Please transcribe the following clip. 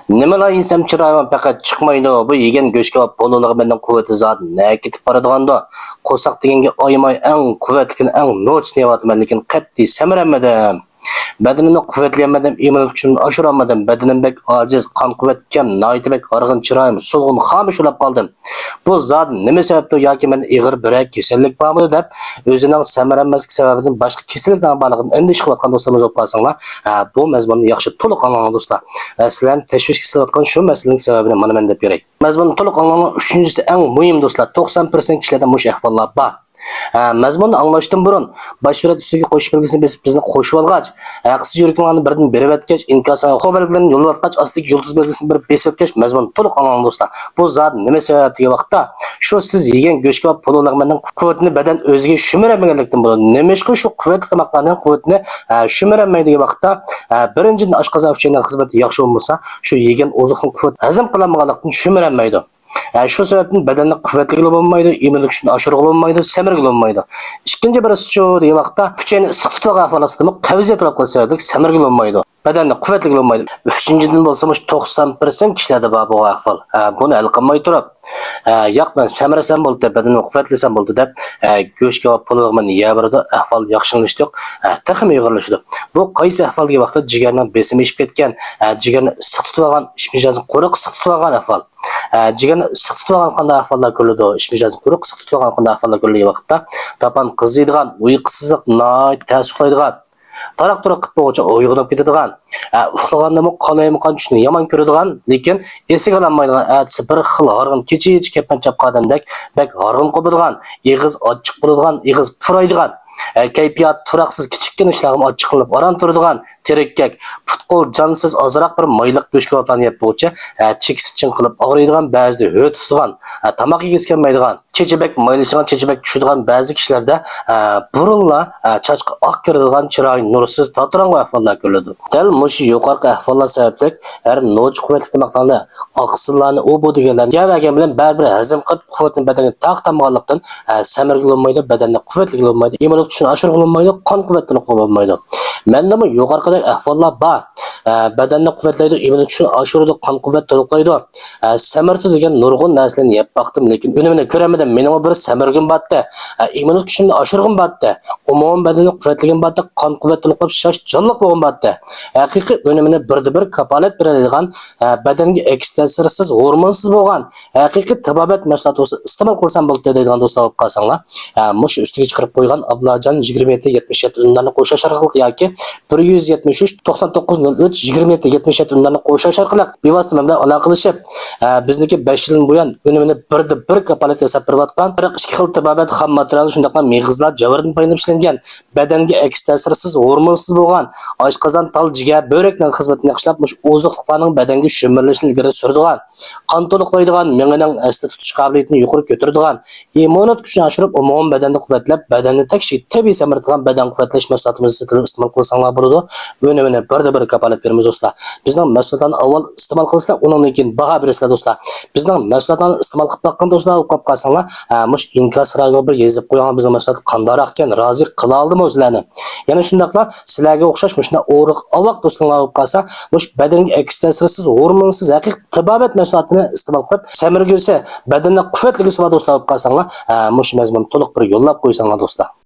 Nimalar yesam chiroyim faqat chiqmaydi. Bu yegan go'sht kavob pololig'i quvvati zot na ketib boradigandi. Qo'saq deganga oymay eng quvvatligini, eng no'chisini yevyapman, lekin qat'iy samiramadim. Bedenimni quvvatlayolmadim, immun kuchimni oshirolmadim. Bedenim bek ojiz, qon quvvat kam, noiti bek horg'in, chiroyim so'lg'in, xomush bo'lib qoldim. Bu zot nima sababdir yoki menda ig'ir biror kasallik bormidi deb o'zining samaranmaslik sababidan boshqa kasalliklar borligini endisha qilayotgan do'stlarimiz bo'lib qolsanglar, bu mazmunni yaxshi to'liq anglang do'stlar. Sizlarni tashvishga solayotgan shu masalaning sababini mana men deb beray. Mazmunni to'liq anglanglar. Uchinchisi eng muhim do'stlar, 90% kishilarda mush ahvollar bor. Mazmunni anglashdan burun bosh surat ustiga qo'shish belgisini besib bizni qo'shib olg'ach, haqsiz yuriklarni birdan berib o'tgach, inkas xo belgilarini yo'llatgach, ostidagi yulduz belgisini bir besib o'tgach, mazmun to'liq anglang do'stlar. Bu zot nima sabab degan vaqtda shu siz yegan go'sht kavob pololig'ining quvvatini badan o'ziga shumiramaganlikdan bo'ladi. Nimishqa shu quvvatli tomoqlarning quvvatini shumiramaydi degan vaqtda, birinchidan oshqozon uchining xizmati yaxshi bo'lmasa, shu yegan oziqning quvvat hazm qilolmaganlikdan shumiramaydi. Shu sababdan badanni quvvatli bo'lmaydi, immunlik kuchini oshirib bo'lmaydi, samirga bo'lmaydi. Ikkinchi birisi shu degan vaqtda kuchini issiq tutib ahvol ostida qabziyat bo'lib qolish sababli samirga bo'lmaydi. Badanni quvvatli bo'lmaydi. Uchinchidan bo'lsa, 90% kishilarda bor bu ahvol. Buni hal qilmay turib, yo'q men samirasam bo'ldi, badanni quvvatlisam bo'ldi deb, go'sht kavob pullig'ini yeyaveradi, ahvol yaxshilanishi yo'q, texmi ig'irlashadi. Bu qaysi ahvol degan vaqtda jigarning besimi eshib ketgan, jigarni issiq tutib olgan, ish mijozni quruq issiq tutib olgan ahvol. Jigarni issiq tutib olgan qanday ahvollar ko'riladi? Ish mijozni quruq issiq tutib olgan qanday ahvollar ko'rilgan vaqtda tapan qiziydigan, uyqusizlik, noit tez uxlaydigan, taroq-turoq qilib bo'lguncha uyg'onib ketadigan, uxlagandami qalaymiqon tushni yomon ko'radigan, lekin esiga ololmaydigan, atisi bir xil horg'in, kecha kepman chapqa odamdek bak horg'in qiladigan, ig'iz ochiq bo'ladigan, ig'iz puraydigan, kayfiyat turoqsiz, kichikkina ishlarga ochiq qilinib aron turadigan, tirikkak, put-qo'l jonsiz, ozroq bir mayliq go'sht kebablarni yeb bo'lguncha, chekisi chin qilib og'riydigan, ba'zida ho't tutadigan, tomoq yegisi kelmaydigan, chechibak maylishigan, chechibak tushadigan ba'zi kishilarda, burunla, chachqi oq kiradigan, chiroy nursiz, tatrang'u ahvollar ko'riladi. Dal mushu yuqorqi ahvollar sababli har novchi quvvatli tomoqlarni, oqsillarni, u bu deganlarni yevagan bilan baribir hazm qilib quvvatni badanga taqtamganlikdan, samirga bo'lmaydi, badanni quvvatli bo'lmaydi, immun kuchini oshirib bo'lmaydi, qon quvvatli bo'lmaydi. Mendami yuqorqidagi ahvollar bor. Badanni quvvatlaydi, immun kuchini oshiradi, qon quvvat to'liqlaydi. Samirti degan nurg'un narsalarni yeb boqdim, lekin unimini ko'ramadim. Mening bir samirgim botdi. Immun kuchimni oshirg'im botdi. Umuman badanni quvvatligim botdi, qon quvvat to'liqlab shash jonliq bo'lg'im botdi. Haqiqiy unimini birda bir kapolat beradigan, badanga aks ta'sirsiz, gormonsiz bo'lgan haqiqiy tabobat mahsuloti bo'lsa iste'mol qilsam bo'ldi deydigan do'stlar bo'lib qolsanglar, mush ustiga chiqarib qo'ygan Ablajon 27 77 unlarni qo'shish orqali yoki 173 99 03 27 77 unlarni qo'shish orqali bevosita men bilan aloqalashib, bizniki 5 yildan buyon unimini birda bir kapolat yasab berayotgan 42 xil tabobat xom materiali, shundaqla meg'izlar javardan foydalanib ishlangan, badanga aks ta'sirsiz, gormonsiz bo'lgan oshqozon, tal, jigar, buyrakning xizmatini yaxshilab, mush oziqliklarning badanga shumirilishini ilgari suradigan, qon to'liqlaydigan, mingining asli tutish qobiliyatini yuqori ko'taradigan, immunitet kuchini oshirib, umuman badanni quvvatlab, badanni tekshir tabiiy samiradigan badan quvvatlash mahsulotimizni sitilib iste'mol qilsanglar bo'ladi. Unimini birda bir kapolat beramiz do'stlar. Bizning mahsulotlarni avval iste'mol qilsanglar, undan keyin baho berasizlar do'stlar. Bizning mahsulotlarni iste'mol qilib boqqan do'stlar bo'lib qolib qolsanglar, mush inkas rangini bir yezib qo'ygan bizning mahsulot qandaroq ekan, rozi qila oldimi o'zlarini? Yana shundaqla sizlarga o'xshash mushuna o'riq ovoq do'stlar bo'lib qolsa, mush badanga aks ta'sirsiz, gormonsiz haqiqiy tabobat mahsulotini iste'mol qilib, samirgisi, badanni quvvatligi do'stlar bo'lib qolsanglar, mush mazmun to'liq bir yo'llab qo'ysanglar do'stlar.